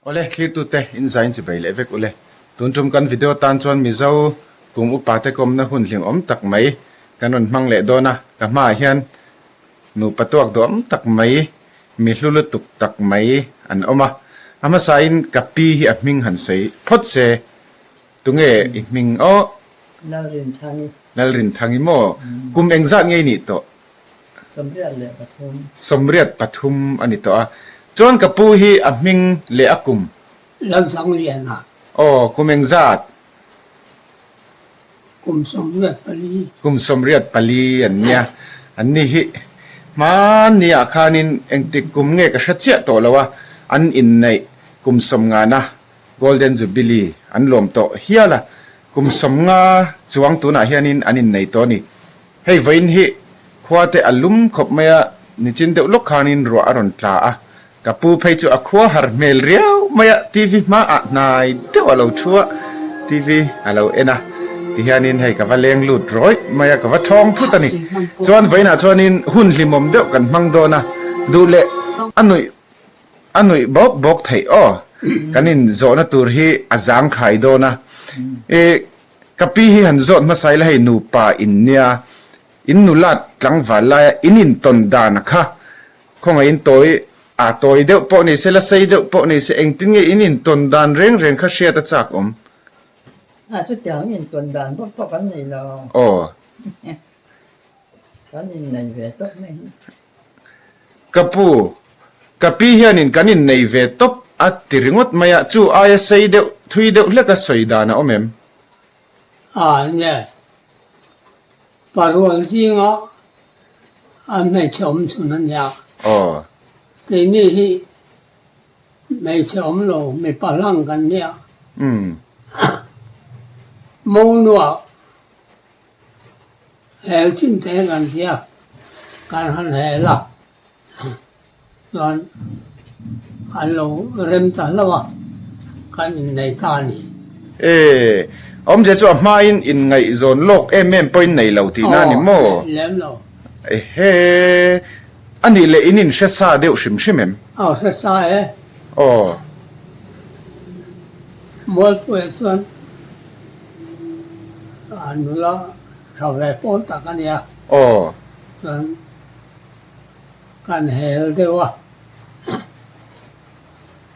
Awle, thlirtute in zain chibei leh vek ule. Tun tum kan video tan chuan Mizo kum upa te kawmna hun hlimawm tak mai kan rawn hmang leh dawn a, ka hmaah hian nupa tuak duam tak mai, mi hlu lutuk tak mai an awm a. A hmasain ka pi hi a hming han sawi phawt se, tunge i hming aw? Lalrinthangi. Lalrinthangi maw? Kum engzat nge i nih tawh? 83. 83 a ni tawh a. Chuan ka pu hi a hming leh a kum. Lalsangliana. Aw, kum engzat? Kum 84. Kum 84 an nia. An ni hi hmanni ah khanin engtik kum nge ka hre chiah tawh lo a, an inneih kum sawmngana Golden Jubilee an lawm tawh hial a, kum 50 chuang tunah hianin an innei tawh a ni. Hei vawiin hi khua te a lum khawp mai a, nichin deuh lawk khanin ruah a rawn tla a, ka pu phei chu a khua har hmel riau mai a, TV hmaah hnai deuh a lo thu a, TV a lo en a, tihianin hei ka va leng lut rawih mai a, ka va thawng thut a ni. Chuan vawiinah chuanin hun hlimawm deuh kan hmang dawn a, duh leh a nuih a nuih bawk bawk theih aw, kan inzawhna tur hi a zangkhai dawn a, ih. Ka pi hi han zawt hmasa ila hei nupa in nia, in nulat tlangval laia in intawn dan a kha khawngaihin tawi a tawi deuh pawh ni se la sei deuh pawh ni se engtin nge in intawn dan reng reng kha hriat a chak awm? A chutiang intawn dan bawk pawh kan nei lo. Aw. Kan innei ve tawp mai hi. Ka pu, ka pi hianin kan innei ve tawp a ti ringawt mai a, chu aia sei deuh, thui deuh hleka sawi dan a awm em? A nge, parual zinga an hmeichhe awm chhun a nia. Aw. Keini hi hmeichhe awm lo, mipa hlang kan nia. Umm. Monuah Hel chin te kan ti a, kan han hel a, chuan an lo rem ta hlauh a, kan innei ta a ni. E, awmzia chu a hmain inngaihzawn lawk em em pawhin nei lo tihna a ni maw? Aw, lem lo. Ehe, a nih leh in inhre sa deuh hrim hrim em? Aw, hre sa e. Aw. Mualpuia chuan a nula tha ve pawl tak a nia. Aw. Chuan kan hel deuh a,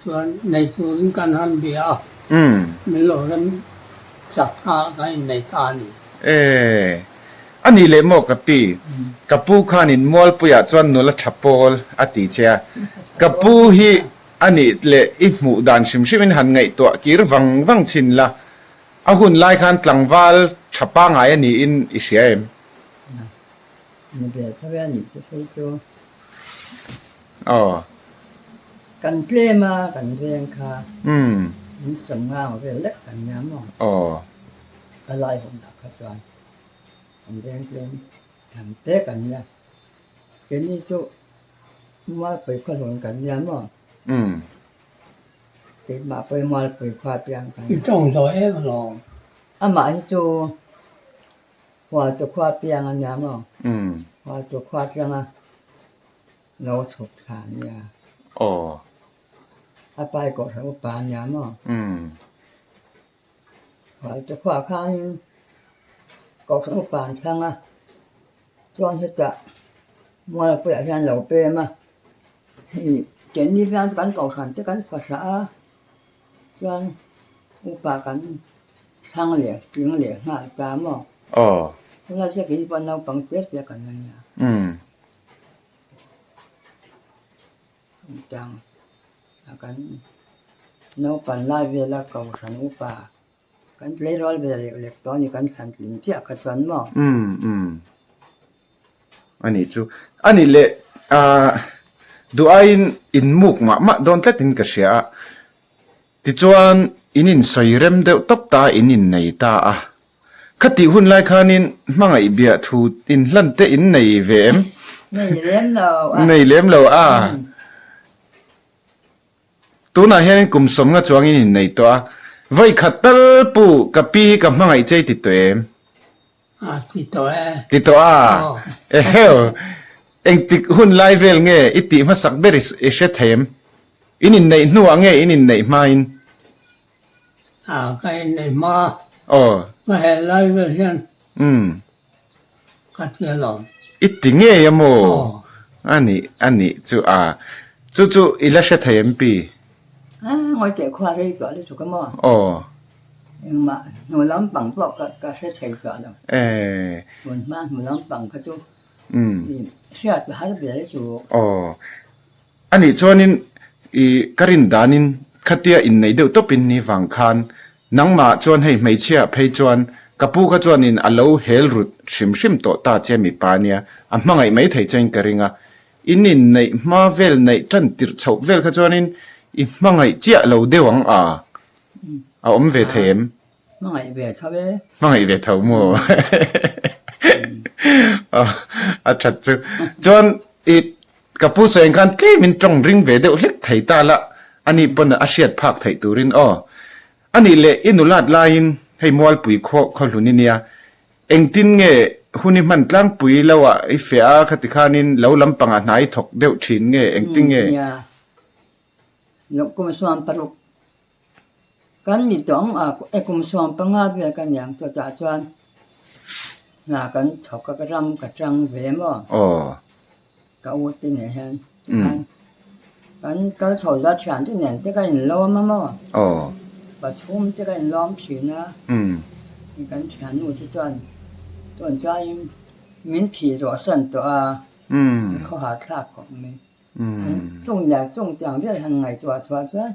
chuan nei turin kan han bia a, min lo rem chak ta a, kan innei ta a ni. E, a nih leh maw ka pi? Ka pu khanin Mualpuiah chuan nula tha pawl a ti che a, ka pu hi A nih leh i hmuh dan hrim hrimin han ngaihtuah kir vang vang chhin la, a hun lai khan tlangval tha pangai a niin i hria em? Ni ve tho e a nih te phei chu. Aw. Kan tlem a kan veng kha. In sawm ngang vel lek kan nia maw? Aw. A lai hunah kha chuan kan veng tlem tham te kan nia. Keini chu Mualpui khaw hlawn kan nia maw? Umm. Keimah pawh hi Mualpui khua piang kan nia. I tawng zawh em alawm. Amah hi chu Hualtu khua piang a nia maw? Umm. Hualtu khua atanga lo chhuk thla a nia. Aw. A pa hi Kohhran upa a nia maw? Umm. Hualtu khuaah khanin Kohhran upa an thlang a, chuan hetah Mualpuiah hian lo pem a, hei keini hian kan Kohhran te kan fahrah a, chuan upa kan thlang leh tling leh nghal ta maw? Aw. Tunlai chu keini pawh naupang te te kan la nia. Umm. Chutiang a kan naupan lai vela kohhran upa kan tleirawl ve lek lek tawh a ni kan thlan tlin chiah kha chuan maw? Umm umm a nih chu a nih leh ah duh aiin in muk mah mah dawn tlatin ka hria a tichuan in insawi rem deuh tawp ta a in innei ta a. Khatih hun lai khanin hmangaih biah thu inhlan te in nei ve em? Nei lem lo a. Nei lem lo a. Tunah hianin kum sawmnga chuangin in nei tawh a. Vawi khat tal pu ka pi hi ka hmangaih che i ti tawh em? A ti tawh e. Ti tawh a. Eheu. Engtik hun lai vel nge i tih hmasak ber i hre thei em? In inneih hnuah nge in inneih hmain? A, ka inneih hma. Aw. Ka hel lai vel hian. Umm. Ka ti alawm. I ti ngei a maw? Aw. A nih, a nih chu a. Chu chu i la hre thei em pi? A, ngawi teh khua rei tawh lutuk a maw? Aw. Engmah hnu lampang pawh ka ka hre thei tawh lo. E. Tun hma hnu lampang kha chu Umm. Hriat a har ber chu. Aw. A nih chuanin i ka rin danin khatia inneih deuh tawpin ni vang khan nangmah chuan hei hmeichhia phei chuan ka pu kha chuanin a lo hel rut hrim hrim tawh ta che mipa nia a hmangaih mai thei chein ka ring a, in inneih hma vel neih tan tirh chhoh vel kha chuanin i hmangaih chiah lo deuh ang a, a awm ve thei em? Hmangaih ve tho e. Hmangaih ve tho maw? A that chu. Chuan i ka pu sawi ang khan tlemin tawng ring ve deuh hlek thei ta la, ani pawn a hriat phak theih turin aw. Anih leh i nulat laiin hei Mualpui khaw khawhlun i nia, engtin nge hun i hman tlangpui lo ah i feh a khati khanin lo lampangah hna i thawk deuh thin nge engtin nge? Nia, kum 16 Kan ni tawng a, e kum 15 vel ka niang chutah chuan hna kan thawk a, ka ram ka tang ve maw? Aw. Ka u te nen hian tikhan kan kal chho zat thian te nen te ka inlawm a maw? Aw. Pathum te ka inlawm thin a, kan thiannu te chuan tun chuanin min phih zawh san tawh a, khawhar thlak khawp mai. Chung leh chung tiang vel han ngaihtuah chhuah chuan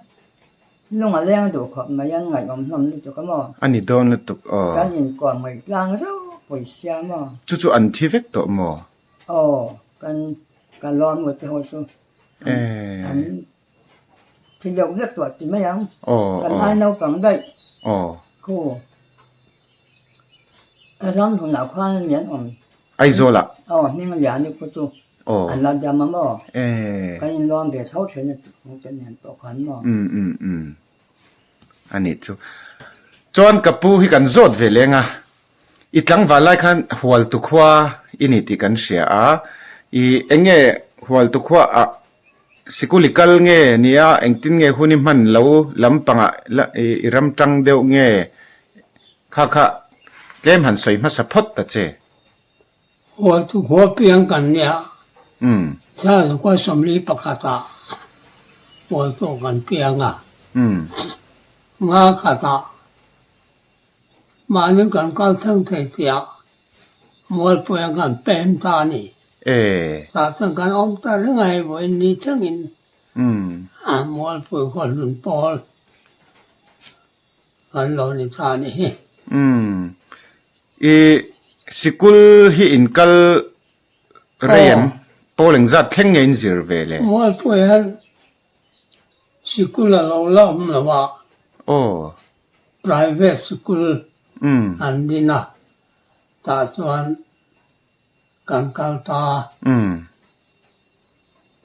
lung a leng duh khawp mai an ngaihawm hlawm lutuk a maw? A ni dawn lutuk aw. Kan inkuah ngaih tlang reuh pawisa maw? Chu chu an thi vek tawh maw? Aw, kan ka lawm ngawt te ho chu an thi deuh vek tawh ti mai ang. Kan ai naupang daih. Aw. Khu. Ram hunah khuan a lian awm. Aizawl ah? Aw, hming a lian i khu chu. Aw. An la dam a maw? Eh. Kan inlawm ve chho thin a chung te nen pawh khan maw? Um um um. A nih chu. Chuan ka pu hi kan zawt ve leng a. I tlangval lai khan Hualtu khua i ni tih kan hria a. I eng nge Hualtu khua ah Sikul i kal nge nia engtin nge hun i hman lo lampangah i ram tang deuh nge kha kha tlem han sawi hmasa phawt ta che. Hual chu khua piang kan nia, thla zakua 41 ah hual pawh kan piang a, nga khatah Mahni kan kal thleng thei tiah Mualpuia kan pem ta a ni. Tah chuan kan awm ta reng a, hei vawiin ni thlengin Mualpui khuahlun pawl kan lo ni ta a ni hi. I sikul hi in kal rei em? Pawl engzat thleng nge in zir ve le? Mualpui hian sikul a lo la awm lo a. Aw. Private sikul an din a, tah chuan kan kal ta a.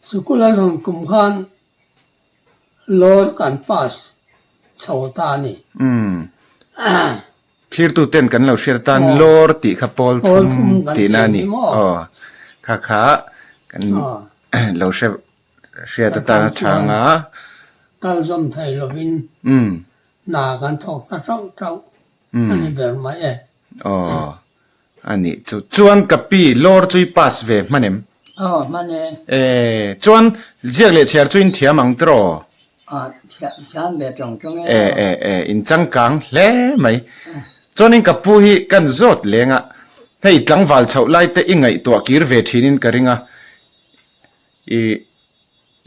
Sikul a rawn kum khan loan kan pass chho ta a ni. Thlirtu ten kan lo hriat atan lawr tih kha pawl thum tihna a ni. Aw, kha kha kan lo hre Hriat atan a chhang a. Kal zawm thei lovin hna kan thawk ta tauh tauh a ni ber mai e. Aw, a nih chu. Chuan ka pi lawr chu i pass ve hman em? Aw, hman e. E, chuan ziak leh chhiar chu in thiam ang tiraw? Aw, thiam ve tawng tawng e. E, e, e, in changkang hle mai. Chuanin ka pu hi kan zawt leng a, hei tlangval chhoh lai te i ngaihtuah kir ve thinin ka ring a. I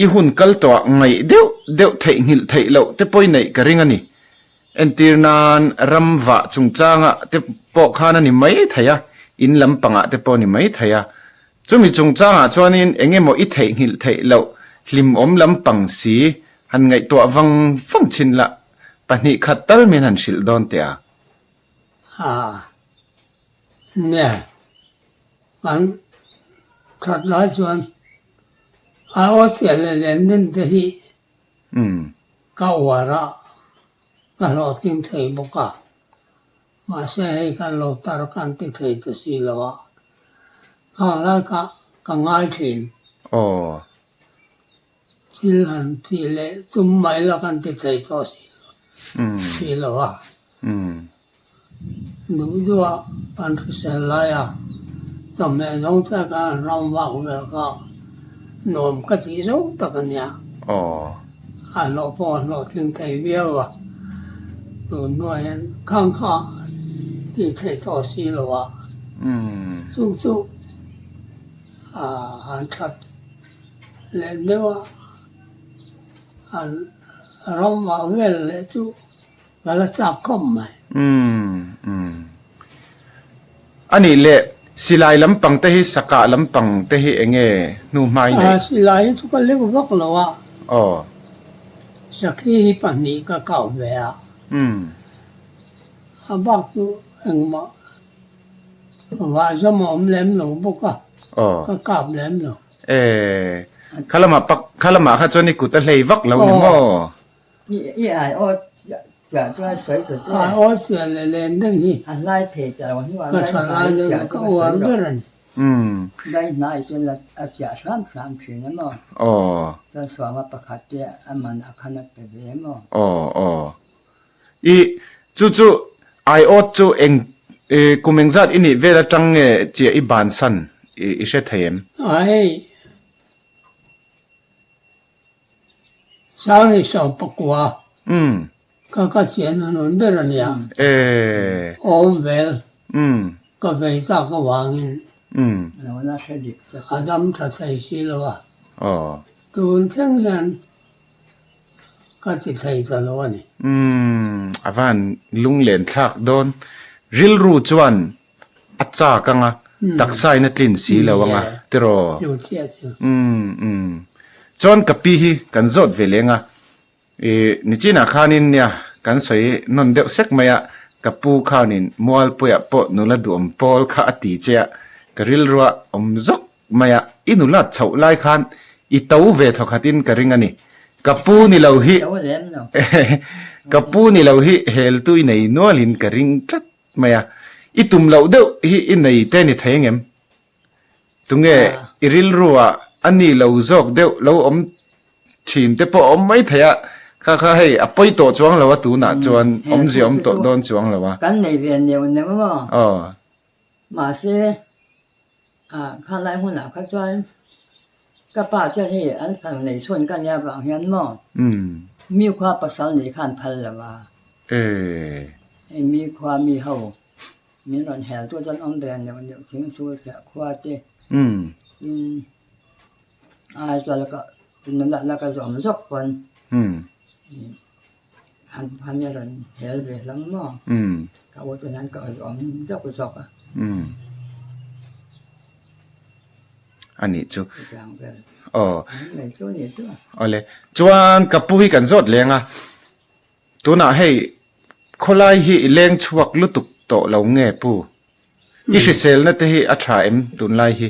i hun kal tawh ah ngaih deuh deuh theihnghilh theih loh te pawh i neih ka ring a ni. Entir nan ram vah chungchang ah te pawh khan a ni mai thei a, in lampang ah te pawh a ni mai thei a. Chumi chungchang ah chuanin eng emaw i theihnghilh theih loh hlimawm lampang si han ngaihtuah vang vang chin lah pahnih khat tal min han hrilh dawn teh a. Aa. Nia. Kan that lai chuan a aw chiah leh len din te hi ka uar a, ka hlawhtling thei bawk a. Mahse hei kan lo tar kan ti thei ta si lo a, khang lai kha ka ngai thin. Aw. Thil han tih leh tum mai la kan ti thei tawh si lo a. Duh duh a kan hrisel lai a, chawhmeh zawng te khan ram vak vel kha nuam ka tih zo tak a nia. A hlawh pawh a hlawhtling thei viau a, tun hnuah hian khang kha tih theih tawh si lo a, chu chu han that leh deuh a, han ram vah vel leh chu ka la chak khawp mai. Umm umm. A nih leh silai lampang te hi sakah lampang te hi eng nge hnu hmai neih? Silai hi chu ka leu vak lo a. Aw. Sakhi hi pahnih ka kau ve a. Umm. A bak chu engmah Vah zawm a awm lem lo bawk a, ka kap lem lo. E, kha lamah pak, kha lamah kha chuan i kut a hlei vak lo ni maw? I ai aw chiah chuan sawi ta che. Ai aw chiah leh len deng hi. A hlai thei ta lo hnuah Ka tha lai deuh ka uar ber a ni. Dai hnai chuan a chiah hram hram thin a maw? Aw. Chuan suama pakhat te a man ah khan a pe ve a maw? Aw aw. I chu chu aiawt chu eng kum engzat i nih vel atang nge chiah i bansan i hre thei em? Ai Sangni Sawmpakua ka ka chian a nun ber a nia. Awm vel ka vei tak avangin a dam tha thei si lo a. Tun thleng hian Ka ti thei ta lo a ni. Umm, a van lunglen thlak dawn. Rilru chuan a chak anga, taksa in a tlin si lo anga, tiraw? Umm, umm. Chuan ka pi hi kan zawt ve leng a, i nichinah khanin nia kan sawi nawn deuh sek mai a, ka pu khanin Mualpuiah pawh nula duhawm pawl kha a ti che a, ka rilrua awm zawk Mai a, i nulat chhoh lai khan i to ve thawkhatin ka ring a ni. Ka pu ni lo hi Ka pu ni lo hi heltu i nei nualin ka ring tlat mai a. I tum loh deuh hi i nei te ni thei angem? Tunge i rilru ah a ni lo zawk deuh lo awm thin te pawh a awm mai thei a, kha kha hei a pawi tawh chuang lo a tunah chuan awmzia awm tawh dawn chuang lo a. Kan nei ve neuh neuh maw? Aw. Mahse. Ah, khalai hmunah kha chuan ka pa chuan hei an fanu nei chhun ka nia vang hian maw mi khua pasal nei khan phal lo a. Hei mi khua mi ho min rawn hel tu chuan awm ve neuh neuh thing chhul fiah khua te tin ai chuan ka nula la ka zawm zawk pawn an han rawn hel ve hlawm maw ka u chu hian ka awm zawk zawk a. A nih chu. Aw. Awle. Chuan ka pu hi kan zawt leng a. Tunah hei khawlai hi i leng chhuak lutuk tawh lo nge pu? I hriselna te hi a tha em tunlai hi?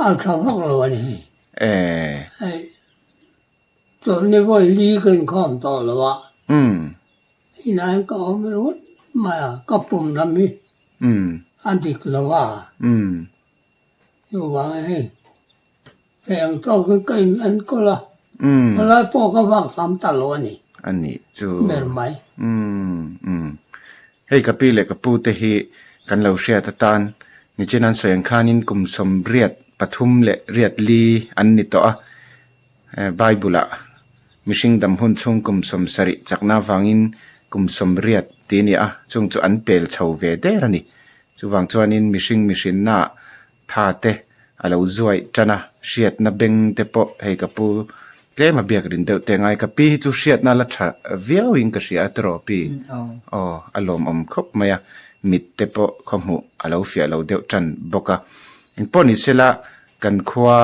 A tha vak lo a ni hei. Eh. Hei Chawlhni vawi li ka inkhawm tawh lo a, inah hian ka awm ringawt mai a, ka pum lam hi a dik lo a, chuvangin hei thei ang tawkin ka in enkawl a, khawlai pawh ka vak tam ta lo a ni. A nih chu. Ber mai. Hei ka pi leh ka pu te hi kan lo hriat atan nichin an sawi ang khanin kum 83 leh riat li an ni tawh a, Bible-ah mihring dam hun chhung kum 70 chakna avangin kum 80 tih a ni a, chung chu an pel chho ve der a ni. Chuvang chuanin mihring mihrinnaah tha te a lo zuaih tan a, hriatna beng te pawh hei ka pu tlem a biak rin deuh te ngai. Ka pi hi chu hriatna la tha viauin ka hria a tiraw pi? Aw, a lawmawm khawp mai a, mit te pawh khawhmuh a lo fiah lo deuh tan bawk a. Engpawh ni sela kan khua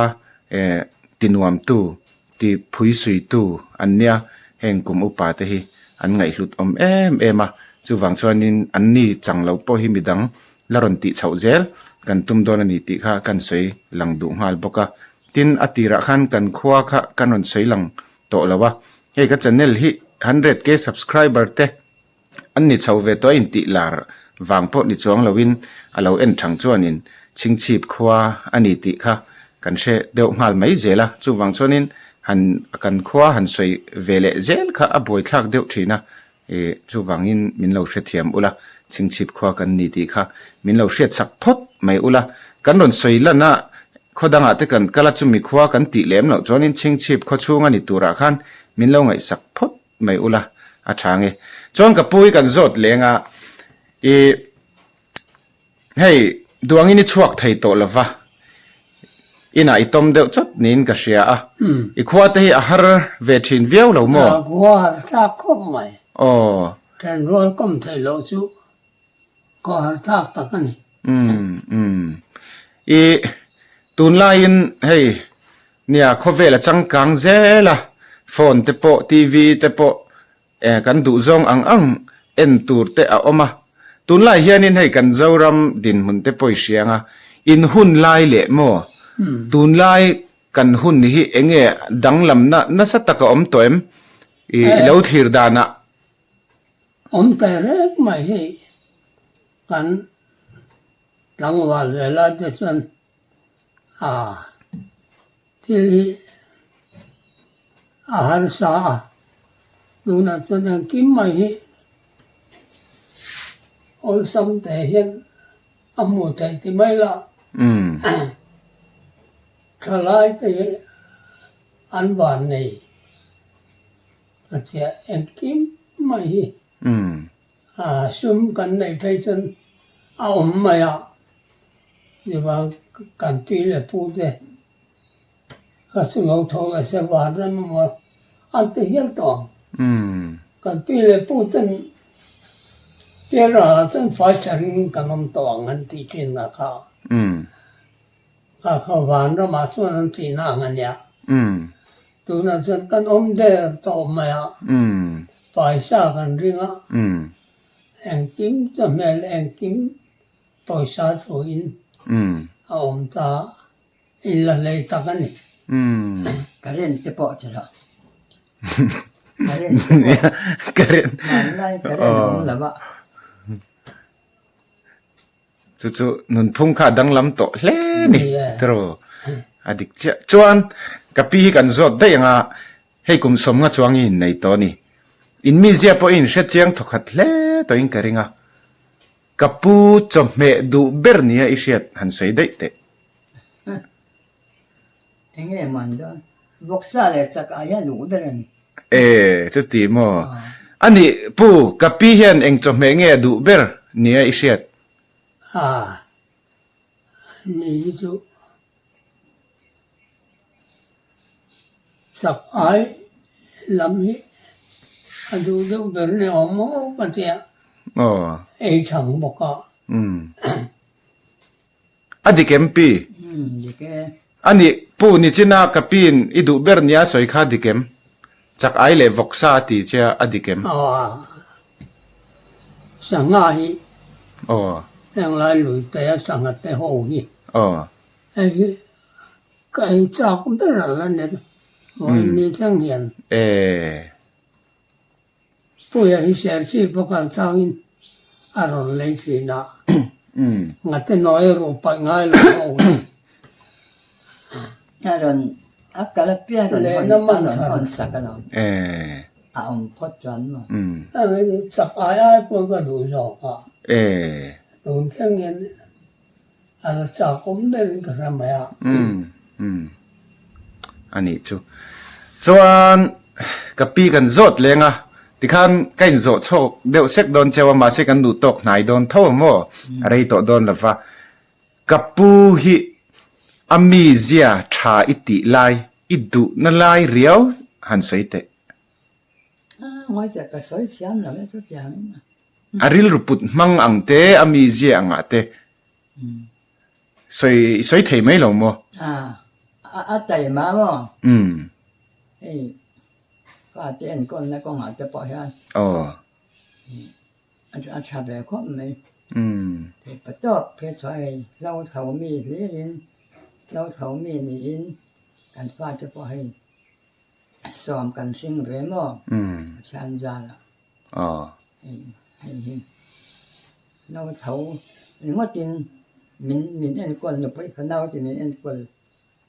Eh, ti nuamtu, ti phuisuitu an nia, heng kum upa te hi an ngaihhlut awm em em a, chuvang chuanin an ni chang lo pawh hi midang la rawn tih chhoh zel kan tum dawn a ni tih kha kan sawi lang duh nghal bawk a. Tin, a tirah khan kan khua kha kan rawn sawi lang tawh lo a, hei ka channel hi 100k subscriber te An ni chho ve tawh a intih lar vang pawh ni chuang loin a lo en thang chuanin chhingchhip khua a ni tih kha kan hre deuh nghal mai zel a. Chuvang chuanin Han kan khua han sawi ve leh zel kha a buaithlak deuh thin a, ih chuvangin min lo hrethiam ula, chhingchhip khua kan ni tih kha min lo hriatsak phawt mai ula, kan rawn sawi lan a, khaw dangah te kan kal a chumi khua kan tih lem loh chuanin chhingchhip khaw chhung a ni turah khan min lo ngaihsak phawt mai ula a tha nge. Chuan ka pu hi kan zawt leng a, ih. Hei, duangin i chhuak thei tawh lo va, inah i tawm deuh chawt niin ka hria a. I khua te hi a har ve thin viau lo maw? A khua har thlak khawp mai. Aw. Thenrual kawm theih loh chu khua har thlak tak a ni. Umm, umm. I tunlaiin hei, nia khawvel a changkang zel a, phone te pawh, TV te pawh E, kan duh zawng ang ang en tur te a awm a. Tunlai hianin hei kan Zoram dinhmun te pawh i hria ang a, in hun lai leh maw? Tunlai kan hun hi enge danglamna nasa tak a awm tawh em? I lo thlir danah. Awm teh reng mai hei kan tlangval ve lai te chuan a thil hi A harsa a, tunah chuan engkim mai hi awlsam te hian a hmuh theih ti mai la, thalai te hi an van nei ka tia engkim mai hi sum kan neih phei chuan a awm mai a, chuvang kan pi leh pu te. Ka su lo tho leh se van rem emaw an ti hial tawh ang. Kan pi leh pu ten Kerala chuan fai tha ringin kan awm tawh ang an tih thin a kha. Kha kha van ramah chuan an tihna ang a nia. Tunah chuan kan awm der tawh mai a, paisa kan ring a, engkim chawhmeh leh engkim pawisa thuin a awm ta a. In la hlei tak a ni. Current te pawh chu lah. Current te pawh. Current. Hmanlai current a awm lo a. Chu chu nunphung kha a danglam tawh hle ni. Tiraw. A dik chiah. Chuan ka pi hi kan zawt daih ang a, hei kum sawmnga chuang i innei tawh a ni. In mizia pawh i inhre chiang thawkhat hle tawhin ka ring a. Ka pu chawhmeh duh ber nia i hriat han sawi daih teh. Enge man dawn? Vawksa leh chak ah hian duh ber a ni. E, chuti maw? A nih pu, ka pi hian eng chawhmeh nge a duh ber nia i hriat? A, ni hi chu Chak ai lam hi a duh deuh ber ni awm maw ka tia. Aw. Ei thang bawk a. Umm. A dik em pi? Umm dik e. A nih pu nichina ka piin i duh ber nia sawi kha dik em? Chak ai leh vawksa a ti che a, a dik em? Aw. Sangha hi. Aw. Henglai lui te a sangha te ho hi. Aw. Hei hi Ka ei chak ber a la ni vawiin ni thleng hian. Puia hi Serchhip a kal changin a rawn lei thin a, ngate nawi a ruh paih ngai lo ho hi. A rawn a kal apiang rawn hawn a rawn hawn sak alawm. A awm phawt chuan maw. Chak ai ai pawh ka duh zawk a, tun thleng hian. A la chak awm deuhin ka hre mai a. Umm umm a nih chu. Chuan ka pi kan zawt leng a, tikhan ka inzawh chhawk deuh sek dawn cheu a, mahse kan duh tawk hnai dawn tho a maw, a rei tawh dawn lo va. Ka pu hi a mizia tha i tih lai, i duhna lai riau han sawi teh. Ngawi ka sawi thiam lo e chutiangin a. A rilru put hmang ang te, a mizia angah te sawi i sawi thei mai lo maw? A, a taima maw? Umm. Hei fate enkawlna kawngah te pawh hian Aw. a tha ve khawp mai. Umm. Thei patawp phei chhuah hei hlo tho mi hlirin, hlo tho mi niin kan fate pawh hei Sawm kan hring ve maw? Pathian zarah. Hei hi no tho ringawtin min min enkawl nupui fanau te min enkawl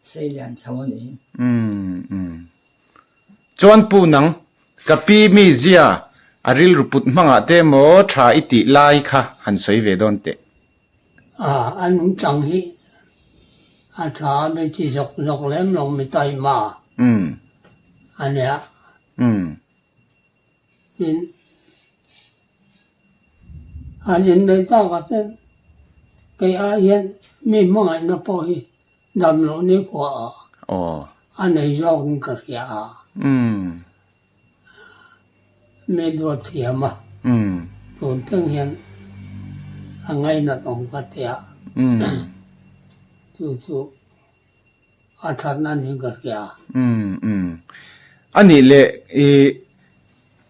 sei lian chho a ni. Chuan pu nang, ka pi mi zia a rilru put hmangah te maw tha i tih lai kha han sawi ve dawn teh. A, a nungchang hi a tha a mi ti zawk zawk lem lo mi taima a nia. Tin, han inneih takah chuan kei ai hian mi hmangaihna pawh hi dam loh nikhua ah a nei zawkin ka hria a. Mi duat thiam a, tun thleng hian a ngainat awm ka ti a, chu chu a thatna niin ka hria. A nih leh i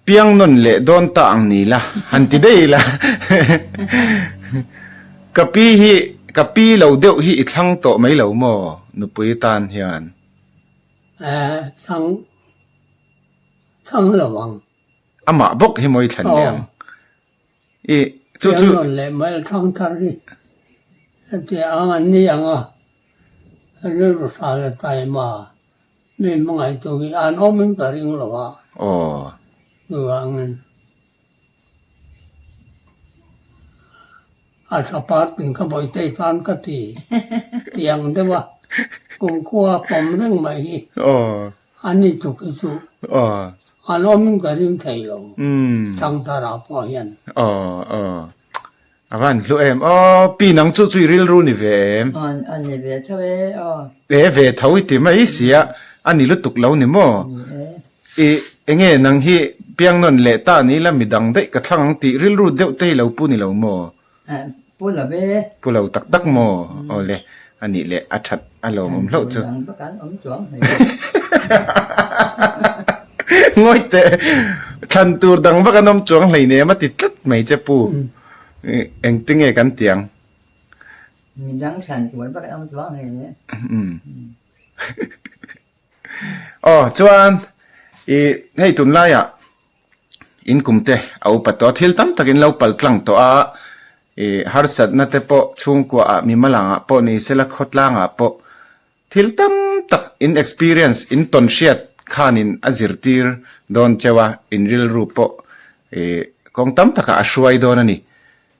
piang nawn leh dawn ta ang ni la, han ti daih ila. Ka pi hi, ka pi lo deuh hi i thlang tawh mai lo maw nupui tan hian? Thlang. Thlang lo ang. Amah bawk hi mawi thlan leh ang. I chu chu. Piang nawn leh mai thlang thar hi heti ang an ni ang a, rilru tha leh taima mi hmangaihtu hi an awmin ka ring lo a. Aw. Chuvangin a tha partin ka bawitei tan ka ti tiang deuh a, kumkhua pawm reng mai hi. Aw. A ni tuk hi chu an awmin ka ring thei lo, Thangthara pawh hian. Aw aw a van hlu em aw pi nang chu chu i rilru ni ve em? A ni ve tho e aw. E ve tho i ti mai sia a ni lutuk lo ni maw? Ni e. I enge nang hi piang nawn leh ta ni la midang daih ka thlang ang tih rilru deuh te hi lo pu ni lo maw? Pu lo ve. Pu lo tak tak maw? Aw le, a nih leh a that a lawmawm hlauh chu. Dang bak an awm chuang hlei. Ngawi teh, thlan tur dang vak an awm chuang hlei nem a ti tlat mai che pu. Engtinge kan ti ang? Midang thlan tur vak an awm chuang hlei nem. Aw chuan i hei tunlaiah In kum te a upa tawh a, thil tam tak in lo pal tlang tawh a, ih harsatna te pawh chhungkua ah mimal angah pawh ni sela khawtlang ah pawh thil tam tak in experience in tawn hriat khan in a zirtir dawn cheu a, in rilru pawh ih kawng tam takah a hruai dawn a ni.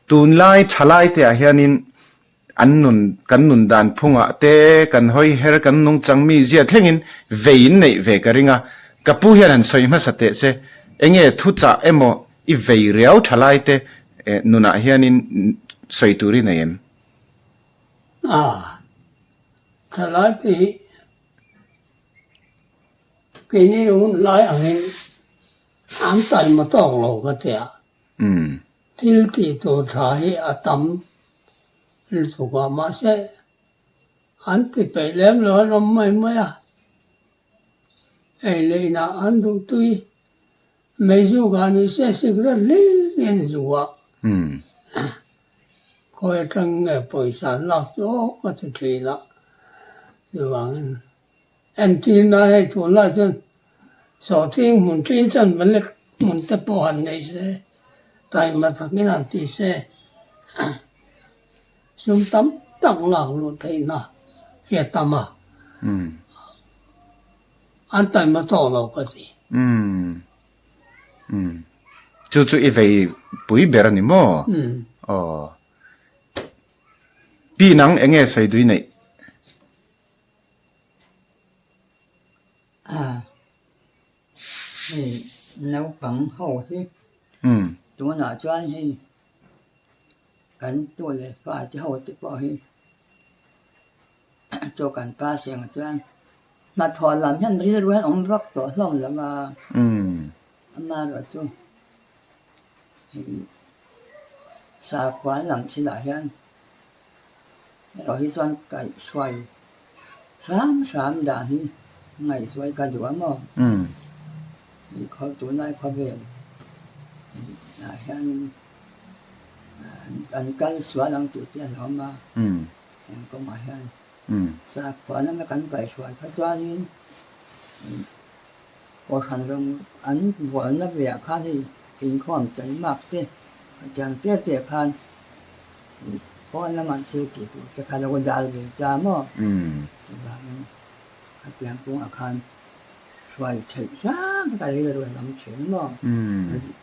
Tunlai thalai te ah hianin An nun, kan nun dan phungah te, kan hawi her, kan nungchang mi zia thlengin vei in neih ve ka ring a. Ka pu hian han sawi hmasa teh se, enge thuchah emaw i vei riau tha lai te nunah hianin sawi tur i nei em? A, tha lai te hi keini hun lai angin an taima tawk lo ka ti a. Thil tih tur tha hi a tam lutuk a, mahse an ti peih lem lo an awm mai mai a, ei leh inah an duh tui, meizuk ah ni se cigarette hlir in zu a, khawi atang nge pawisa an lak chu aw ka ti thin a, chuvangin Entirna hei tunlai chuan sawhthing hmun ṭin chuan ballet hmun te pawh han nei se, taima takin han ti se, sum tam tak lak luh theihna hi a tam a, an taima tawk lo ka ti. Chu chu i vei pui ber a ni maw? Aw. Pi nang eng nge sawi dui neih? A hei naupang ho hi tunah chuan hei kan tu leh fa te ho te pawh hi chaw kan pass reng chuan hnathawh lam hian rilru hian awm vak tawh hlawm lo a amaherawhchu hei sakhua lam thilah hian. Erawh hi chuan kaihhruai hram hram dan hi ngaihzuai ka duh a maw? Hei khaw tunlai khawvel ah hianin an kal sual ang tih te a hlauhawm a, heng kawngah hian sakhua lama kan kaihhruai kha chuanin Kohhran rawng an bualna ve ah khan hei inkhawm taihmak te hetiang te te khan pawn lamah thil tih tur te kha lo dal ve ta maw? Chuvangin hetiang kawngah khan. Hruai theih hram ka rilru a lam thin maw?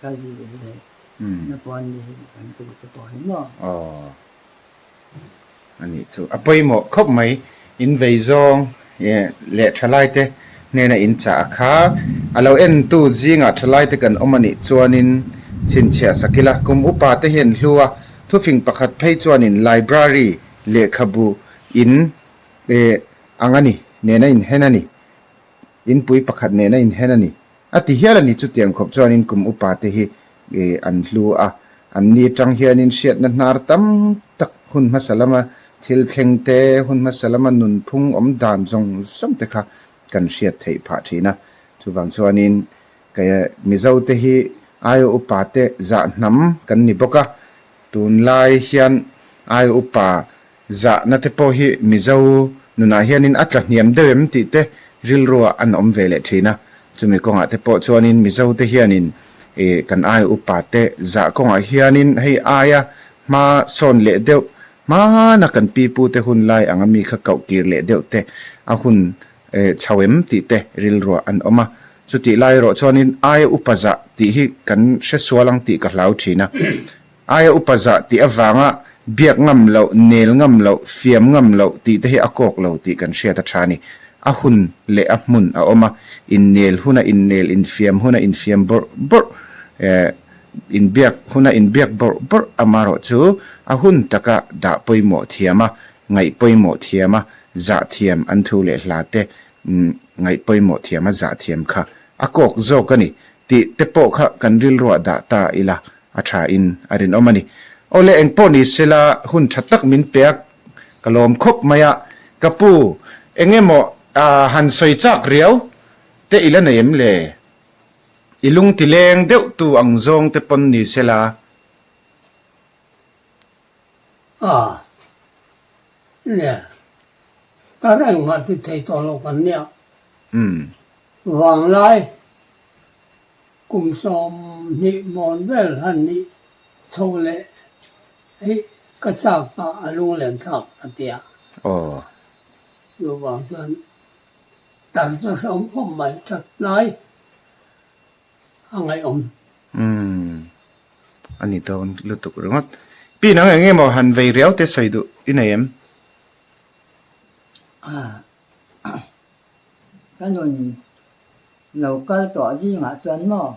Ka zi ve na pawh an ni hi kan tu te pawh hi maw? Aw a nih chu a pawimawh khawp mai in vei zawng leh thalai te hnena in chah a kha a lo en tu zingah thalai te kan awm a nih chuanin chhinchhiah sak ila kum upa te hian hlu a thufing pakhat phei chuanin library lehkhabu in ang a ni nena inhen a ni. Inpui pakhat nen a inhen a ni. A ti hial a ni chutiang khawp chuanin kum upa te hi an hlu a, an ni atang hianin hriatna hnar tam tak hun hmasa lama thil thleng te, hun hmasa lama nunphung awm dan zawng zawng te kha kan hriat theih phah thin a. Chuvang chuanin Mizo te hi aia upa te zah hnam kan ni bawk a, tunlai hian aia upa Zahna te pawh hi Mizo nunah hianin a tla hniam deuh em tih te rilruah an awm ve leh thin a. Chumi kawngah te pawh chuanin Mizo te hianin ih kan aia upa te zah kawngah hianin hei aia hma sawn leh deuh hmana kan pipu te hun lai anga mi kha koh kir leh deuh te a hun chho em tih te rilruah an awm a. Chutih lai erawh chuanin aia upa zah tih hi kan hre sual ang tih ka hlau thin a. Aia upa zah tih avanga biak ngam loh, nel ngam loh, fiam ngam loh tih te hi a kawk lo tih kan hriat a tha a ni. A hun leh a hmun a awm a, innel huna innel, infiam huna infiam bawrh bawrh, eh, inbiak huna inbiak bawrh bawrh amarawh chu a hun taka dah pawimawh thiam a, ngaih pawimawh thiam a, zah thiam an thu leh hla te ngaih pawimawh thiam a zah thiam kha a kawk zawk a ni tih te pawh kha kan rilruah dah ta ila. A tha in a rinawm a ni. Awle engpawh ni sela hun tha tak min pe a, ka lawm khawp mai a, ka pu eng emaw han sawi chak riau te i la nei em le? I lung ti leng deuh tu ang zawng te pawn ni sela. A, nia, ka rengmah ti thei tawh lo kan nia. Vanglai. Kum 20 mawn vel han nih chho leh hi ka chak a, a lunglen thlak a ti a. Aw. Chuvang chuan tar chu hrehawm khawp mai, that lai a ngaihawm. Umm, a ni dawn lutuk ringawt. Pi nang eng emaw han vei riau te sawi duh i nei em? Ah. Ka nun lo kal tawh zingah chuan maw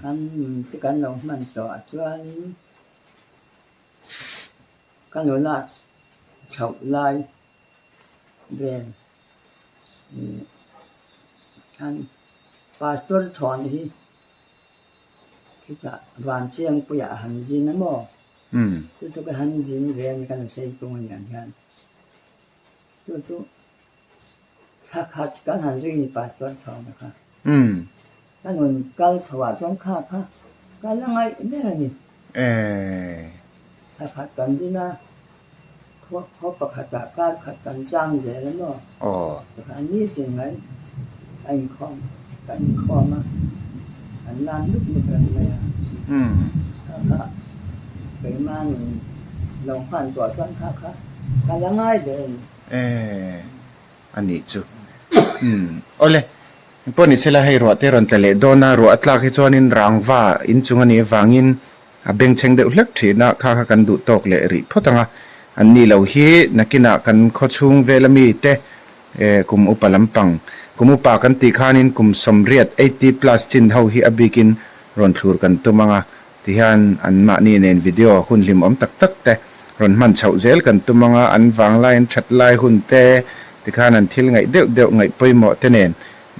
kan nun te kan lo hman tawh ah chuanin ka nula chhoh lai vel khan pastor chhawn hi khitah Vanchiangpuiah a han zin a maw chu chu ka han zin ve a ni ka nusei kung a niang hian chu chu. Thla khat kan han zui ni pastor chhawna kha. Ka nun kal chho ah chuan kha kha ka la ngaih ber a ni. Thla khat kan zin a, khaw pakhat ah kar khat kan chang zel a maw? Chukha ni tin mai a inkhawm ka inkhawm a, an lam lup lup reng mai a. Kha kha keimah nun lo hman tuah chuan kha kha ka la ngai ber a ni. Eh, a nih chu. Umm, awle, pawh ni sela hei ruah te rawn tla leh dawn a, ruah a tlak hi chuanin rangva inchung a nih avangin a bengchheng deuh hlek thin a, kha kha kan duh tawk leh rih phawt ang a. An ni lo hi nakinah kan khawchhung vela mi te eh kum upa lampang, kum upa kan tih khanin kum 80, 80 plus chin ho hi a bikin rawn thlur kan tum ang a, Tihian anmahni nen video hun hlimawm tak tak te rawn hman chhoh zel kan tum anga an vanglai an that lai hun te tikhan an thil ngaih deuh deuh ngaih pawimawh te nen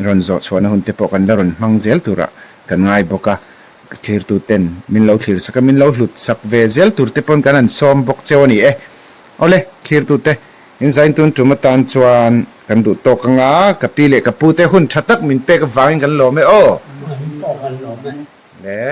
rawn zawh chhuahna hun te pawh kan la rawn hmang zel turah kan ngai bawk a, thlirtu ten min lo thlir sak a min lo hlut sak ve zel tur te pawn kan han sawm bawk cheu a ni e. Awle, thlirtu te in zain tun tum atan chuan kan duh tawk anga ka pi leh ka pu te hun tha tak min pek avangin kan lawm e aw. Kan pawh kan lawm e. Le.